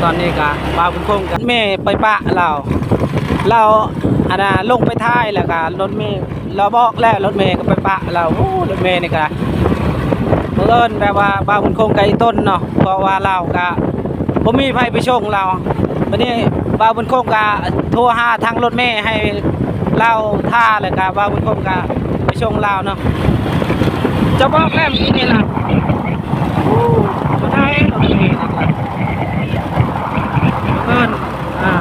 ຕອນນີ້ກະບ່າວບຸນຄົງກັບແມ່ໄປປະລາວ ລາວອັນນ່າລົງໄປທ້າຍ ແລ້ວກະລົດແມ່ ລາວບອກແລ້ວ ລົດແມ່ກະໄປປະລາວ. ໂອ້ ລົດແມ່ນີ້ກະ ບັງເອີນແບບວ່າບ່າວບຸນຄົງກັບອີ່ຕົນເນາະ ເພາະວ່າລາວກະບໍ່ມີໃຜໄປສົ່ງລາວ. ບາດນີ້ບ່າວບຸນຄົງກະໂທຫາທາງລົດແມ່ໃຫ້ລາວຖ້າ ແລ້ວກະບ່າວບຸນຄົງກະໄປສົ່ງລາວເນາະ. ເຈົ້າບອກແລ້ວມື້ກີ້ນີ້ລະ ບໍ່ໄດ້ ເອີ້ນ ອ່າ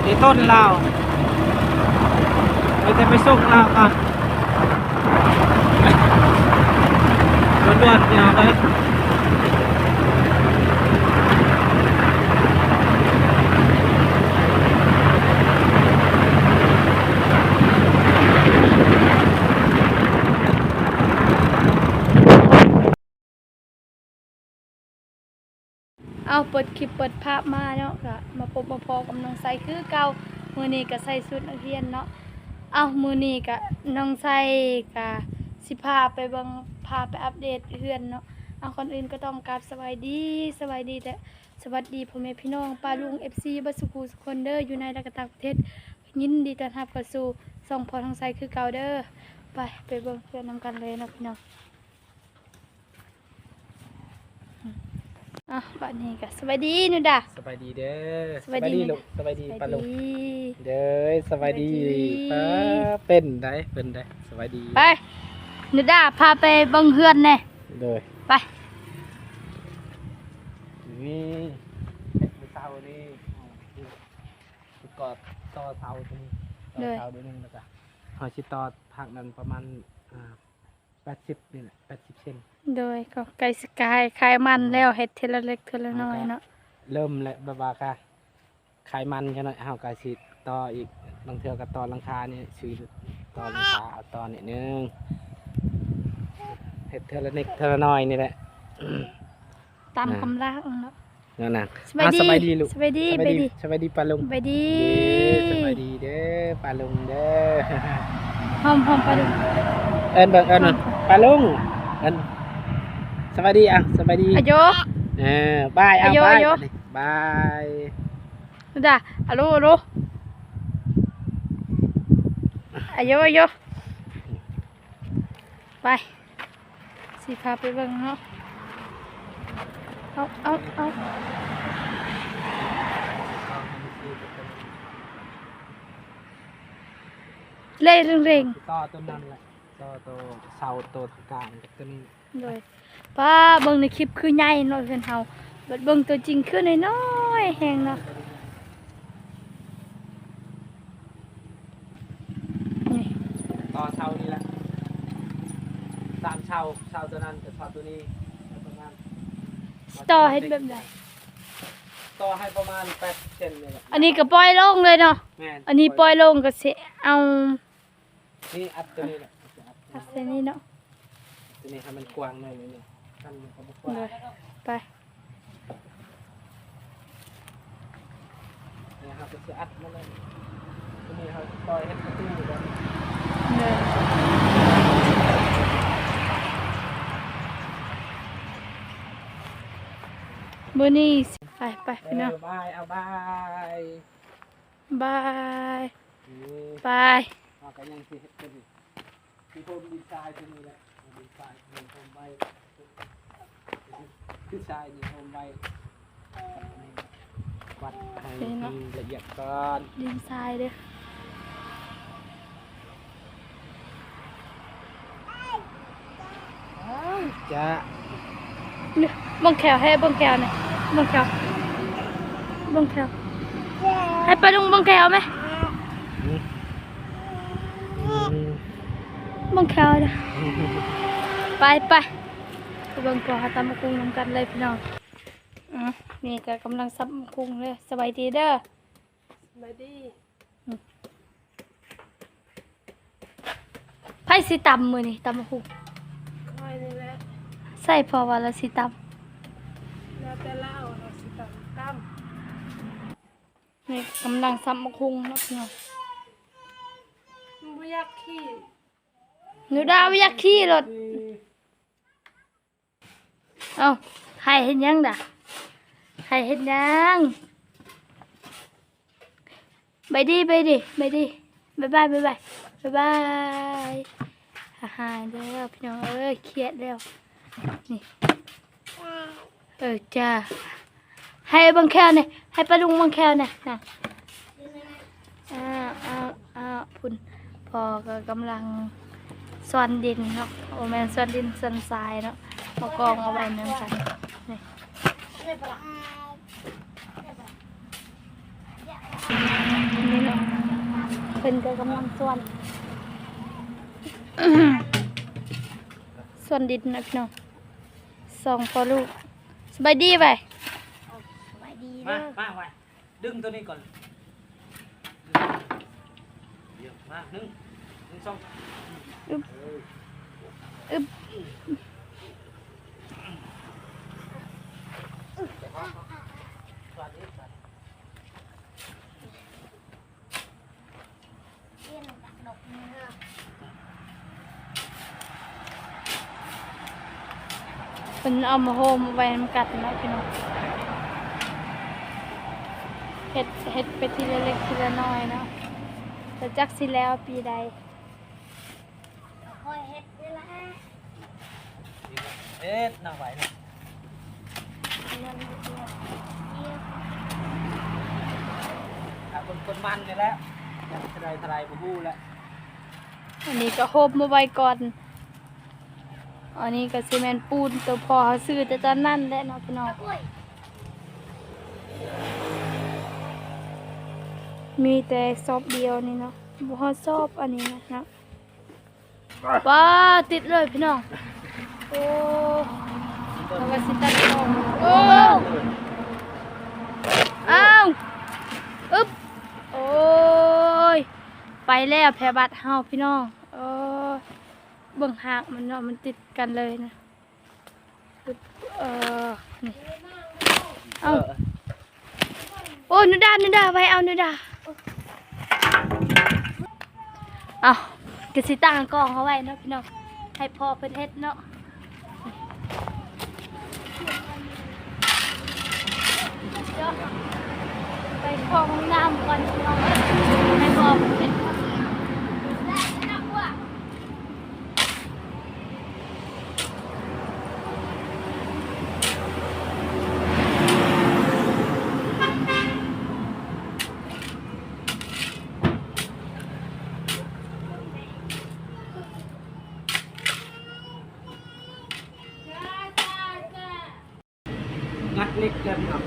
ອີ່ຕົ້ນລາວ ໄປແຕ່ໄປສົ່ງລາວກ່ອນ ດ່ວນໆ ພີ່ນ້ອງເອີຍ. ເອົາ ເປີດຄລິບເປີດພາບມາເນາະ ກະມາພົບມາພໍ້ກັບນ້ອງໄຊຄືເກົ່າ. ມື້ນີ້ກະໃສ່ຊຸດນັກຮຽນເນາະ. ເອົາ ມື້ນີ້ກະນ້ອງໄຊກະຊິພາໄປເບິ່ງ ພາໄປອັບເດດເຮືອນເນາະ. ເອົາ ກ່ອນອື່ນກະຕ້ອງກາບສະບາຍດີ ສະບາຍດີ ແລະ ສະຫວັດດີພໍ່ແມ່ພີ່ນ້ອງປ້າລຸງ ເອັຟຊີ ເບິດສູ່ຜູ້ສູ່ຄົນເດີ ຢູ່ໃນ ແລະ ກະຕ່າງປະເທດ. ຍິນດີຕ້ອນຮັບເຂົ້າສູ່ຊ່ອງພໍ່ທອງໄຊຄືເກົ່າເດີ. ໄປ ໄປເບິ່ງເຮືອນນຳກັນເລີຍເນາະພີ່ນ້ອງ. ອ່ະ ບາດນີ້ກະສະບາຍດີນຸດາ ສະບາຍດີເດີ ສະບາຍດີ ສະບາຍດີລູກ ສະບາຍດີ ສະບາຍດີ ປ້າລຸງເດີ ສະບາຍດີ ສະບາຍດີ ປ້າ ເປັນໃດ ເປັນໃດ ສະບາຍດີ ໄປ ນຸດາ ພາໄປເບິ່ງເຮືອນແດ່ ໂດຍ ໄປ ນີ້ ເຮັດມື້ເຊົ້ານີ້ ກະຕໍ່ເສົາຕົວນີ້ ຕໍ່ເສົາຕົວໜຶ່ງ ແລ້ວກະເຮົາຊິຕໍ່ທາງນັ້ນປະມານ ອ່າ ແປດສິບນີ້ແຫຼະ ແປດສິບເຊັນ ໂດຍ ກໍໃກ້ຊິຂາຍ ຂາຍມັນແລ້ວ ເຮັດເທື່ອລະເລັກເທື່ອລະນ້ອຍເນາະ ເລີ່ມແລ້ວ ແບບວ່າກະຂາຍມັນຈັກໜ້ອຍ ເຮົາກະຊິຕໍ່ອີກ ບາງເທື່ອກະຕໍ່ຫຼັງຄານີ້ ຊິຕໍ່ຫຼັງຄາ ເອົາຕໍ່ນິດໜຶ່ງ ເຮັດເທື່ອລະເລັກເທື່ອລະນ້ອຍນີ້ແຫຼະ ຕາມກຳລັງເນາະ. ນັ້ນນະ ສະບາຍດີ ສະບາຍດີລູກ ສະບາຍດີ ສະບາຍດີ ສະບາຍດີປ້າລຸງ ສະບາຍດີ ເອີ ສະບາຍດີເດີປ້າລຸງເດີ ຫອມ ຫອມປ້າລຸງ ເອີ້ນເບິ່ງ ເອີ້ນເບິ່ງ ຫອມ ປ້າລຸງ ເອີ້ນ ສະບາຍດີ ອ່ະ ສະບາຍດີ ອາໂຍ ເອີ ບາຍ ເອົາ ອາໂຍ ບາຍ ອາໂຍ ບາຍ ດາ ອາໂລ ອາໂລ ອາໂຍ ອາໂຍ ໄປ ຊິພາໄປເບິ່ງເນາະ ເອົາ ເອົາ ເອົາ ເລ່ເລັ່ງໆ ຕໍ່ຕົວນັ້ນແຫຼະ ຕໍ່ໂຕເສົາໂຕທາງກາງກັບຕົວນີ້ ໂດຍ ປ້າ ເບິ່ງໃນຄລິບຄືໃຫຍ່ເນາະເຮືອນເຮົາ ບັດເບິ່ງຕົວຈິງຄືນ້ອຍໆແຮງເນາະ ນີ້ ຕໍ່ເສົານີ້ແຫຼະ ສາມເສົາ ເສົາຕົວນັ້ນກັບເສົາຕົວນີ້ ປະມານ ຊິຕໍ່ເຮັດແບບໃດ? ຕໍ່ໃຫ້ປະມານແປດເຊັນນີ້ແຫຼະ ອັນນີ້ກະປ່ອຍໂລ່ງເລີຍເນາະ ແມ່ນ ອັນນີ້ປ່ອຍໂລ່ງກະຊິເອົາ ນີ້ອັດຕົວນີ້ແຫຼະ ອັດໃສ່ນີ້ເນາະ ຕົວນີ້ໃຫ້ມັນກວ້າງໜ້ອຍໜຶ່ງ ຄັນມັນກະບໍ່ກວ້າງ ໂດຍ ໄປ ນີ້ເຮົາກະຊິອັດມັນເລີຍ ຕົວນີ້ເຮົາຊິຕໍ່ເຮັດປະຕູແບບ ໂດຍ ມື້ນີ້ ໄປ ໄປ ເອີ ພີ່ນ້ອງ ບາຍ ເອົາ ບາຍ ບາຍ ນີ້ ໄປ ເຮົາກະຍັງຊິເຮັດຕົວນີ້ ຊິໂຮມດິນຊາຍຕົວນີ້ແຫຼະ ດິນຊາຍໂຮມໄວ້ ດິນຊາຍນີ້ໂຮມໄວ້ ກວາດໃຫ້ ໂອເຄເນາະ ມັນລະອຽດກ່ອນ ດິນຊາຍເດີ. ຈ້າ ເບິ່ງແຂ້ວ ໃຫ້ເບິ່ງແຂ້ວນີ້ ເບິ່ງແຂ້ວ ເບິ່ງແຂ້ວ ໃຫ້ປ້າລຸງເບິ່ງແຂ້ວແມະ ເບິ່ງແຂ້ວເດີ ໄປ ໄປ ໄປເບິ່ງພວກເຮົາຕຳບັກຫຸ່ງນຳກັນເລີຍພີ່ນ້ອງ. ອື ນີ້ກະກຳລັງສັບບັກຫຸ່ງເລີຍ ສະບາຍດີເດີ ສະບາຍດີ. ໃຜຊິຕຳມື້ນີ້ ຕຳບັກຫຸ່ງ? ຂ້ອຍນີ້ແຫຼະ ໃຊ່ ເພາະວ່າລາວຊິຕຳ ແລ້ວແຕ່ລາວ ລາວຊິຕຳ ຕຳ ນີ້ກຳລັງສັບບັກຫຸ່ງເນາະພີ່ນ້ອງ ມັນບໍ່ຢາກຂີ່ ໜູດາບໍ່ຢາກຂີ່ລົດ. ເອົ້າ ໄຫ້ເຮັດຫຍັງດາ? ໃຜເຮັດຫຍັງ? ບາຍດີ ບາຍດີ ບາຍດີ ບາຍບາຍ ບາຍບາຍ ບາຍບາຍ. ຫາຍແລ້ວພີ່ນ້ອງເອີຍ ຄຽດແລ້ວ ນີ້ ເອີ ຈ້າ ໃຫ້ເບິ່ງແຂ້ວແດ່ ໃຫ້ປ້າລຸງເບິ່ງແຂ້ວແດ່ນະ. ອ້າວ ອ້າວ ອ້າວ ພຸ້ນ ພໍ່ກໍກຳລັງສ້ອນດິນເນາະ ໂອ ແມ່ນ ສ້ອນດິນສ້ອນຊາຍເນາະ ມາກອງເອົາໄວ້ນຳກັນ ນີ້ ນີ້ເນາະ ເພິ່ນກໍກຳລັງສ້ອນ ສ້ອນດິນນະພີ່ນ້ອງ ສອງພໍ່ລູກ. ສະບາຍດີໄວ ສະບາຍດີເດີ ມາ ມາໄວ ດຶງຕົວນີ້ກ່ອນ ມາ ໜຶ່ງ ໜຶ່ງ ສອງ ອຶບ ອຶບ ເພິ່ນເອົາມາໂຮມໄວ້ນຳກັນເນາະພີ່ນ້ອງ ເຮັດ ເຮັດໄປທີລະເລັກທີລະນ້ອຍເນາະ ແຕ່ຈັກຊິແລ້ວປີໃດ. ຄ່ອຍເຮັດນີ້ແຫຼະ ເຮັດນາໄວນະ ຖ້າຄົນ ຄົນມັນນີ້ແຫຼະ ຈະໄດ້ເທົ່າໃດບໍ່ຮູ້ແຫຼະ. ອັນນີ້ກໍໂຮມມາໄວ້ກ່ອນ ອັນນີ້ກໍຊິແມ່ນປູນໂຕພໍ່ເຮົາຊື້ແຕ່ຕອນນັ້ນແຫຼະເນາະພີ່ນ້ອງ ມີແຕ່ຊອບດຽວນີ້ເນາະ ບໍ່ຮອດຊອບອັນນີ້ນະເນາະ. ວ້າ ຕິດເລີຍພີ່ນ້ອງ ໂອ້ ເຮົາກໍຊິຕັດອອກ ໂອ້ ອ້າວ ອຶບ ໂອ້ຍ ໄປແລ້ວແຜບັດເຮົາພີ່ນ້ອງ ໂອ້ຍ ເບິ່ງຮາກມັນເນາະ ມັນຕິດກັນເລີຍນະ. ເອີ ນີ້ ເອົາ ເອີ ໂອ້ຍ ນຸດາ ນຸດາ ໄວ ເອົາ ນຸດາ ເອົາ ກໍຊິຕັ້ງກອງເອົາໄວ້ເນາະພີ່ນ້ອງ ໃຫ້ພໍ່ເພິ່ນເຮັດເນາະ ໄປເຂົ້າຫ້ອງນ້ຳກ່ອນພີ່ນ້ອງ ໃຫ້ພໍ່ເພິ່ນເຮັດ. ງັດເຫຼັກເທື່ອພີ່ນ້ອງ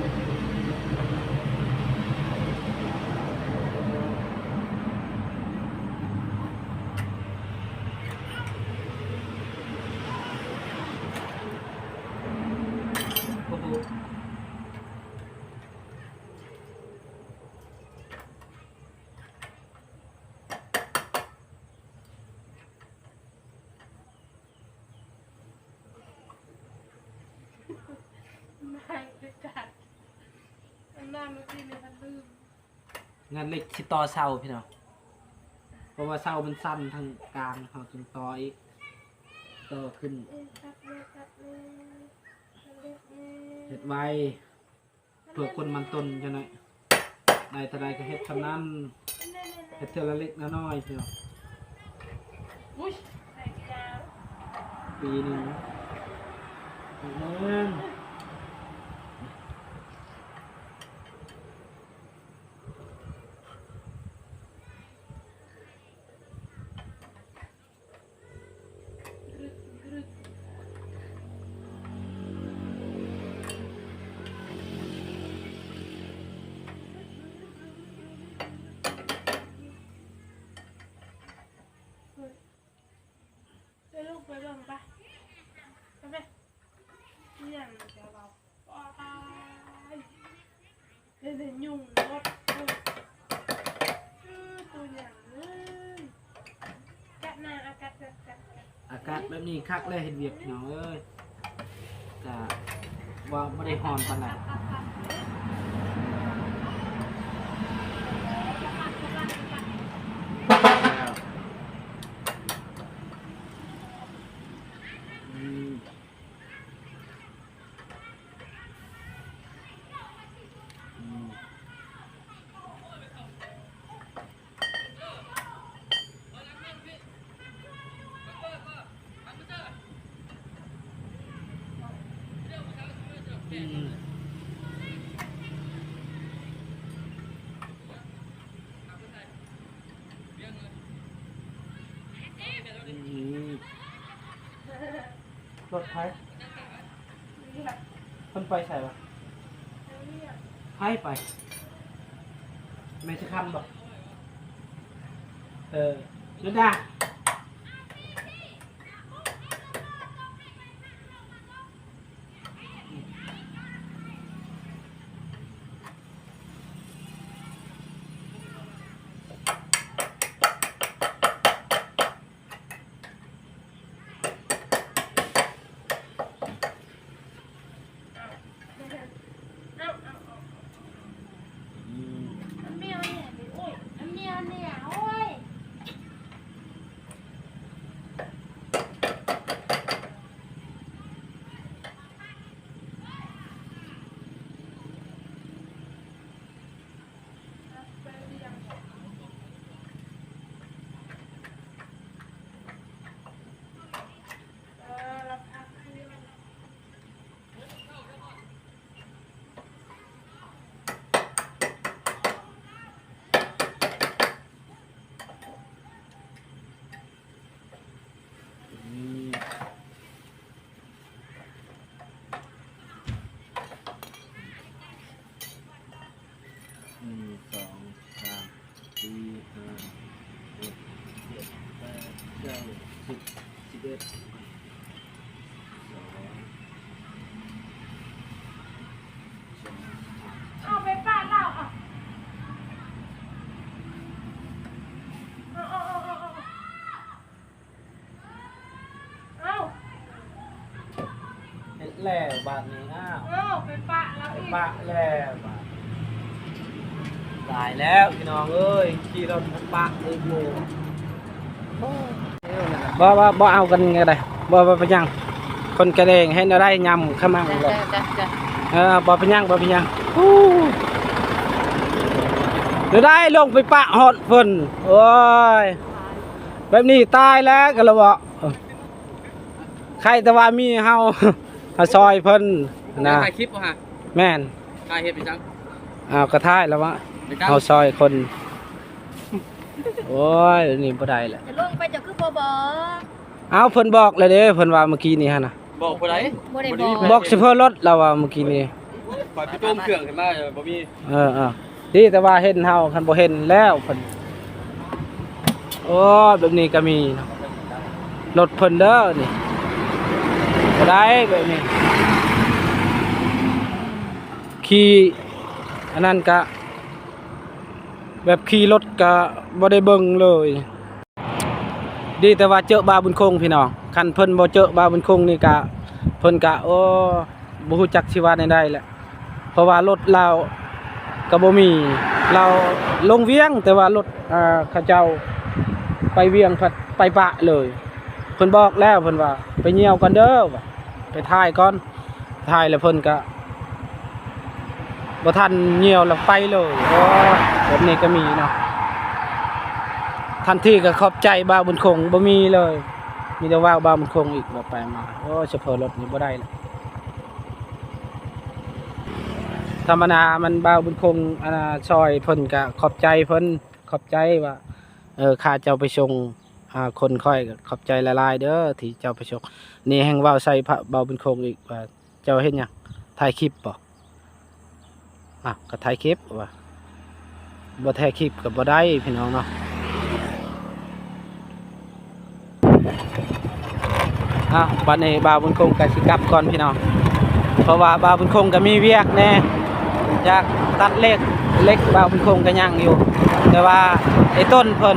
ໂອ້ໂຫ. ງານເຫຼັກຊິຕໍ່ເສົາພີ່ນ້ອງ ເພາະວ່າເສົາມັນສັ້ນທາງກາງ ເຮົາຈຶ່ງຕໍ່ອີກ ຕໍ່ຂຶ້ນ ເຮັດໄວ. ເພື່ອຄົນມັນຕົນຈັ່ງໃດ ໄດ້ເທົ່າໃດກໍເຮັດສ່ຳນັ້ນ ເຮັດເທື່ອລະເລັກລະນ້ອຍ ພີ່ນ້ອງ ປີໜຶ່ງ ປີໜຶ່ງ. ເດີລູກໄປເບິ່ງໄປ ໄປ ໄປ ອີຫຍັງຈະເວົ້າ ວ້າຍ ເຫັນແຕ່ຍຸງໝົດ ເອີ ໂຕຫຍັງເອີຍ ກັດນາ ອາກັດ ກັດ ກັດ ກັດ ອາກາດແບບນີ້ຄັກແລ້ວເຮັດວຽກພີ່ນ້ອງເອີຍ ກະວ່າບໍ່ໄດ້ຮ້ອນປານໃດ ອືມ. ອືມ ອືມ ລົດໃຜ? ເພິ່ນໄປໃສວະ? ໃຜໄປ? ແມ່ຊິຄຳບໍ? ເອີ ເດີນທາງ. ໜຶ່ງ ສອງ ສາມ ສີ່ ຫ້າ ຫົກ ເຈັດ ແປດ ເກົ້າ ສິບ ສິບເອັດ ສອງ ເອົາໄປປະລາວ ເອົາ ເອົາ ເອົາ ເອົາ ເອົາ ເອົາ ເຮັດແລ້ວບາດນີ້ ອ້າວ ເອົາ ໄປປະລາວອີກ ປະແລ້ວບາດ ຕາຍແລ້ວພີ່ນ້ອງເອີຍ ຂີ່ລົດໄປປະອີກໝູ່ ໂອ້ ບໍ່ ບໍ່ ບໍ່ເອົາກັນກໍໄດ້ ບໍ່ ບໍ່ເປັນຫຍັງ ຄົນກະແດງເຮັດແນວໃດຫຍ້ຳຂະມັງ ເອີ ບໍ່ເປັນຫຍັງ ບໍ່ເປັນຫຍັງ ແນວໃດ ລົງໄປປະຮອດເພິ່ນ ໂອ້ຍ ແບບນີ້ຕາຍແລ້ວກໍລະເວາະ ໃຄແຕ່ວ່າມີເຮົາ ເຮົາຊ່ອຍເພິ່ນນະ ຖ່າຍຄລິບບໍ່ຮະ? ແມ່ນ ຖ່າຍເຮັດເປັນຫຍັງ? ອ້າວ ກໍຖ່າຍແລ້ວວະ ເຮົາຊ່ອຍຄົນ ໂອ້ຍ ນີ້ບໍ່ໄດ້ແຫຼະ ຈະລົງໄປເຈົ້າຄືບໍ່ບອກ? ອ້າວ ເພິ່ນບອກແລ້ວເດ້ ເພິ່ນວ່າມື້ກີ້ນີ້ຫັ້ນນະ ບອກຜູ້ໃດ? ບໍ່ໄດ້ບອກ ບອກໂຊເຟີລົດລາວວ່າມື້ກີ້ນີ້ ຂ້ອຍໄປໂຈມເຄື່ອງຂຶ້ນມາ ບໍ່ມີ ເອີໆ ດີແຕ່ວ່າເຫັນເຮົາ ຄັນບໍ່ເຫັນແລ້ວເພິ່ນ ໂອ້ຍ ແບບນີ້ກໍມີເນາະ ລົດເພິ່ນເດີນີ້ ບໍ່ໄດ້ແບບນີ້ ຂີ່ອັນນັ້ນກະ ແບບຂີ່ລົດກະບໍ່ໄດ້ເບິ່ງເລີຍ. ດີແຕ່ວ່າເຈີບ່າວບຸນຄົງພີ່ນ້ອງ ຄັນເພິ່ນບໍ່ເຈີບ່າວບຸນຄົງນີ້ກະ ເພິ່ນກະ ໂອ້ ບໍ່ຮູ້ຈັກຊິວ່າແນວໃດແຫຼະ ເພາະວ່າລົດລາວກະບໍ່ມີ ລາວລົງວຽງ ແຕ່ວ່າລົດ ອ່າ ເຂົາເຈົ້າໄປວຽງພັດໄປປະເລີຍ ເພິ່ນບອກແລ້ວ ເພິ່ນວ່າ ໄປຍ່ຽວກ່ອນເດີ ວ່າ ໄປຖ່າຍກ່ອນ ຖ່າຍແລ້ວເພິ່ນກະ ບໍ່ທັນຍ່ຽວແລ້ວໄປເລີຍ ໂອ້ ແບບນີ້ກໍມີເນາະ ທັນທີກໍຂອບໃຈບ່າວບຸນຄົງ ບໍ່ມີເລີຍ ມີແຕ່ເວົ້າບ່າວບຸນຄົງອີກ ແບບໄປມາ ໂອ້ ໂຊເຟີລົດນີ້ບໍ່ໄດ້ລະ ທຳມະດາມັນບ່າວບຸນຄົງ ອັນນ່າ ຊ່ອຍເພິ່ນກໍຂອບໃຈເພິ່ນ ຂອບໃຈວ່າ ເອີ ຂ້າເຈົ້າໄປສົ່ງ ອ່າ ຄົນຂ້ອຍກໍຂອບໃຈຫຼາຍໆເດີ ທີ່ເຈົ້າໄປສົ່ງ ນີ້ແຮ່ງເວົ້າໃສ່ບ່າວບຸນຄົງອີກວ່າ ເຈົ້າເຮັດຫຍັງ? ຖ່າຍຄລິບບໍ? ອ້າວ ກໍຖ່າຍຄລິບວ່າ ບໍ່ຖ່າຍຄລິບກໍບໍ່ໄດ້ພີ່ນ້ອງເນາະ. ອ້າວ ບັດນີ້ບ່າວບຸນຄົງກໍຊິກັບກ່ອນພີ່ນ້ອງ ເພາະວ່າບ່າວບຸນຄົງກໍມີວຽກແດ່ ຢາກຕັດເຫຼັກ ເຫຼັກບ່າວບຸນຄົງກໍຍັງຢູ່ ແຕ່ວ່າໄອ້ຕົ້ນເພິ່ນ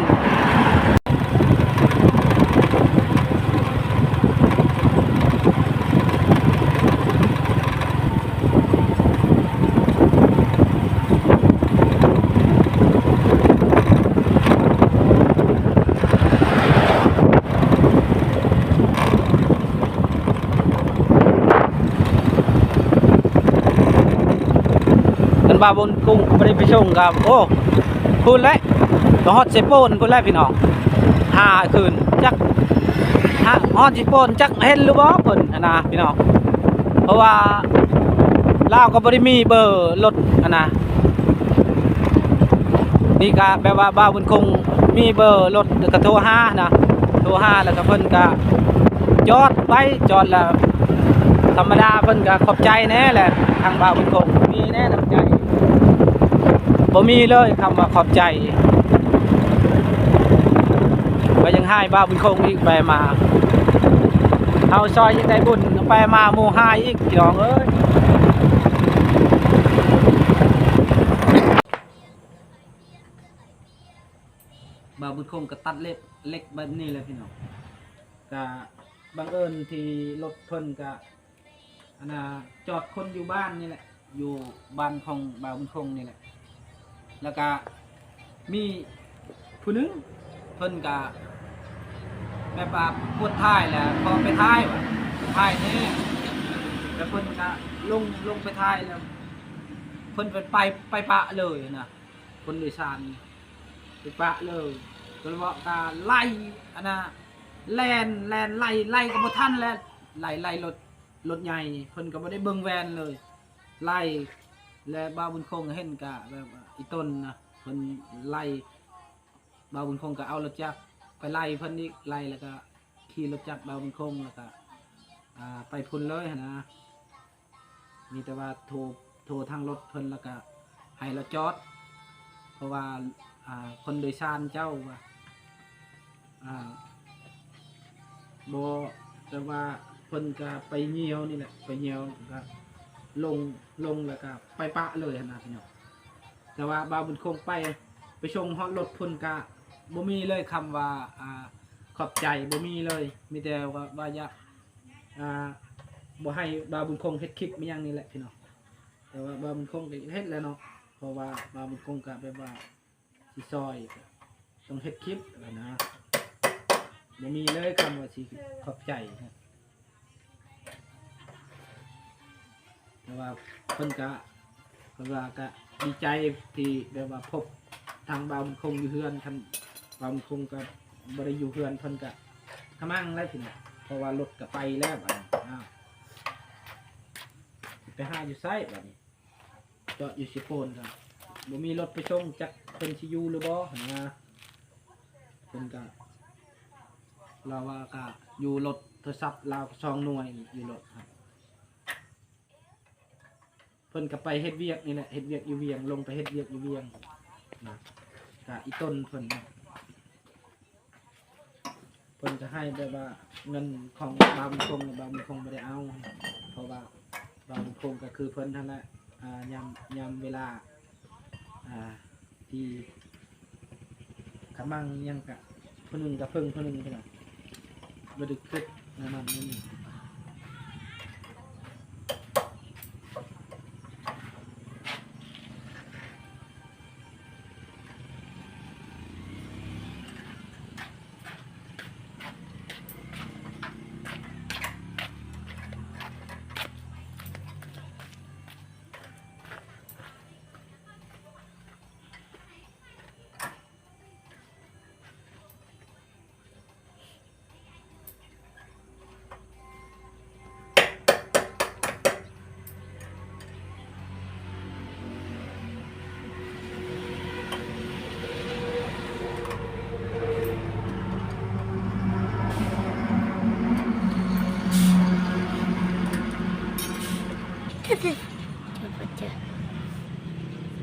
ຄັນວ່າບໍ່ກຸ້ງບໍ່ໄດ້ໄປສົ່ງກໍ ໂອ້ ພຸ້ນແຫຼະ ໄປຮອດເຊໂປນພຸ້ນແຫຼະພີ່ນ້ອງ ຖ້າຄືນຈັກ ຮອດເຊໂປນຈັກເຫັນຫຼືບໍ່ເພິ່ນຫັ້ນນະພີ່ນ້ອງ ເພາະວ່າ ລາວກໍບໍ່ໄດ້ມີເບີລົດຫັ້ນນະ. ນີ້ກະແບບວ່າບ່າວບຸນຄົງມີເບີລົດ ແລ້ວກະໂທຫານະ ໂທຫາ ແລ້ວກະເພິ່ນກະຈອດໄປ ຈອດແລ້ວ ທຳມະດາເພິ່ນກະຂອບໃຈແດ່ແຫຼະ. ທາງບ່າວບຸນຄົງມີແດ່ນ້ຳໃຈ ບໍ່ມີເລີຍຄຳວ່າຂອບໃຈ. ໄປຍັງຮ້າຍບ່າວບຸນຄົງອີກ ໄປມາ ເຮົາຊ່ອຍຍັງໄດ້ບຸນ ໄປມາໝູ່ຮ້າຍອີກ ພີ່ນ້ອງເອີຍ. ບ່າວບຸນຄົງກໍຕັດເລັບ ເຫຼັກແບບນີ້ແຫຼະພີ່ນ້ອງ. ກະບັງເອີນທີ່ລົດເພິ່ນກະ ອັນນ່າ ຈອດຄົນຢູ່ບ້ານນີ້ແຫຼະ ຢູ່ບ້ານຂອງບ່າວບຸນຄົງນີ້ແຫຼະ. ແລ້ວກະມີຜູ້ໜຶ່ງ ເພິ່ນກະແບບວ່າປວດຖ່າຍ ແລ້ວຂໍໄປຖ່າຍວ່າ ໄປຖ່າຍແດ່ ແລ້ວເພິ່ນກະລົງ ລົງໄປຖ່າຍ ແລ້ວເພິ່ນໄປ ໄປປະເລີຍນະ ຄົນໂດຍສານໄປປະເລີຍ. ກໍເລີຍວ່າກະໄລ່ ອັນນ່າ ແລ່ນ ແລ່ນໄລ່ ໄລ່ກໍບໍ່ທັນແລ້ວ ໄລ່ ໄລ່ລົດ ລົດໃຫຍ່ ເພິ່ນກໍບໍ່ໄດ້ເບິ່ງແວ່ນເລີຍ ໄລ່ ແລະ ບ່າວບຸນຄົງເຫັນກະແບບວ່າອີ່ຕົນນະ ເພິ່ນໄລ່ ບ່າວບຸນຄົງກໍເອົາລົດຈັກໄປໄລ່ເພິ່ນອີກ ໄລ່ແລ້ວກໍຂີ່ລົດຈັກບ່າວບຸນຄົງ ແລ້ວກໍ ອ່າ ໄປພຸ້ນເລີຍຫັ້ນນະ. ມີແຕ່ວ່າໂທ ໂທທາງລົດເພິ່ນ ແລ້ວກະໃຫ້ລາວຈອດ ເພາະວ່າ ອ່າ ຄົນໂດຍສານເຈົ້າວ່າ ອ່າ ບໍ່ ແຕ່ວ່າເພິ່ນກະໄປຍ່ຽວນີ້ແຫຼະ ໄປຍ່ຽວກະລົງ ລົງແລ້ວກະໄປປະເລີຍຫັ້ນນະພີ່ນ້ອງ. ແຕ່ວ່າບ່າວບຸນຄົງໄປ ໄປສົ່ງຮອດລົດພຸ້ນກະບໍ່ມີເລີຍຄຳວ່າ ອ່າ ຂອບໃຈ ບໍ່ມີເລີຍ ມີແຕ່ວ່າ ວ່າຢາກ ອ່າ ບໍ່ໃຫ້ບ່າວບຸນຄົງເຮັດຄລິບອີ່ຫຍັງນີ້ແຫຼະພີ່ນ້ອງ. ແຕ່ວ່າບ່າວບຸນຄົງກໍເຮັດແຫຼະເນາະ ເພາະວ່າບ່າວບຸນຄົງກໍແບບວ່າຊິຊ່ອຍ ຕ້ອງເຮັດຄລິບຫັ້ນນະ ບໍ່ມີເລີຍຄຳວ່າຊິຂອບໃຈນະ. ແຕ່ວ່າເພິ່ນກະ ເພິ່ນວ່າກະດີໃຈທີ່ແບບວ່າພົບທາງບ່າວບຸນຄົງຢູ່ເຮືອນ ຄັນບ່າວບຸນຄົງກະບໍ່ໄດ້ຢູ່ເຮືອນ ເພິ່ນກະຂະມັງແລ້ວທີນີ້ ເພາະວ່າລົດກະໄປແລ້ວບາດນີ້. ອ້າວ ໄປຫາຢູ່ໃສບາດນີ້ ຈອດຢູ່ເຊໂປນກະບໍ່ມີລົດໄປສົ່ງ ຈັກເພິ່ນຊິຢູ່ຫຼືບໍ່ຫັ້ນນະ. ເພິ່ນກະ ລາວວ່າກະຢູ່ລົດ ໂທລະສັບລາວສອງໜ່ວຍຢູ່ລົດຫັ້ນ. ເພິ່ນກໍໄປເຮັດວຽກນີ້ແຫຼະ ເຮັດວຽກຢູ່ວຽງ ລົງໄປເຮັດວຽກຢູ່ວຽງນະ ກະອີ່ຕົນເພິ່ນນະ ເພິ່ນກໍໃຫ້ແບບວ່າເງິນຂອງບ່າວບຸນຄົງ ບ່າວບຸນຄົງບໍ່ໄດ້ເອົາ ເພາະວ່າບ່າວບຸນຄົງກໍຄືເພິ່ນຫັ້ນແຫຼະ ອ່າ ຍາມ ຍາມເວລາ ອ່າ ທີ່ຂະມັງຫຍັງກະ ຜູ້ໜຶ່ງກະເພິ່ງຜູ້ໜຶ່ງ ພີ່ນ້ອງ ບໍ່ໄດ້ຄິດແນວນັ້ນແນວນີ້.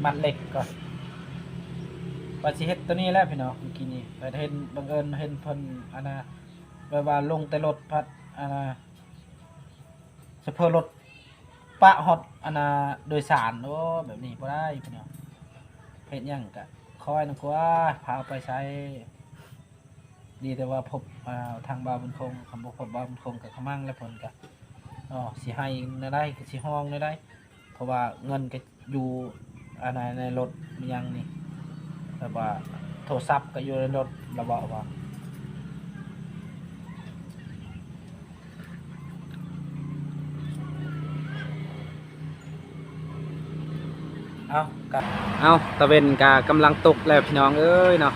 ມັດເຫຼັກກ່ອນ ວ່າຊິເຮັດໂຕນີ້ແຫຼະພີ່ນ້ອງ. ເມື່ອກີ້ນີ້ກໍເຫັນ ບັງເອີນເຫັນເພິ່ນ ອັນນ່າ ແບບວ່າລົງແຕ່ລົດພັດ ອັນນ່າ ໂຊເຟີລົດປະຮອດ ອັນນ່າ ໂດຍສານ. ໂອ້ ແບບນີ້ບໍ່ໄດ້ພີ່ນ້ອງ ເຮັດຫຍັງກະຄອຍນຳກວ່າ ພາໄປໃສ. ດີແຕ່ວ່າພົບ ອ່າ ທາງບ່າວບຸນຄົງ ຄັນບໍ່ພົບບ່າວບຸນຄົງກໍຂະມັງແລ້ວ ເພິ່ນກໍ ເນາະ ຊິໃຫ້ແນວໃດ ກໍຊິຮ້ອງແນວໃດ ເພາະວ່າເງິນກໍຢູ່ ອັນໃນ ໃນລົດ ມີຫຍັງນີ້ ແບບວ່າໂທລະສັບກໍຢູ່ໃນລົດ ລະເວົ້າວ່າ ເອົາ ກະ ເອົາ ຕາເວັນກະກຳລັງຕົກແລ້ວພີ່ນ້ອງເອີຍເນາະ.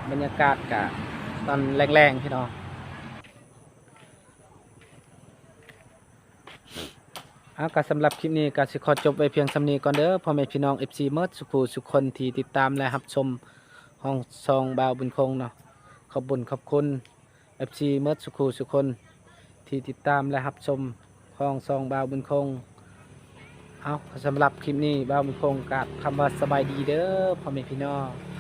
ບັນຍາກາດກະຕອນແລງໆ ພີ່ນ້ອງ. ເອົາ ກໍສຳລັບຄລິບນີ້ກໍຊິຂໍຈົບໄວ້ພຽງສ່ຳນີ້ກ່ອນເດີ ພໍ່ແມ່ພີ່ນ້ອງ ເອັຟຊີ ໝົດສູ່ຜູ້ສູ່ຄົນທີ່ຕິດຕາມ ແລະ ຮັບຊົມຂອງຊ່ອງບ່າວບຸນຄົງເນາະ. ຂອບບຸນຂອບຄຸນ ເອັຟຊີ ໝົດສູ່ຜູ້ສູ່ຄົນທີ່ຕິດຕາມ ແລະ ຮັບຊົມຂອງຊ່ອງບ່າວບຸນຄົງ. ເອົາ ສຳລັບຄລິບນີ້ ບ່າວບຸນຄົງກາບຄຳວ່າສະບາຍດີເດີ ພໍ່ແມ່ພີ່ນ້ອງ.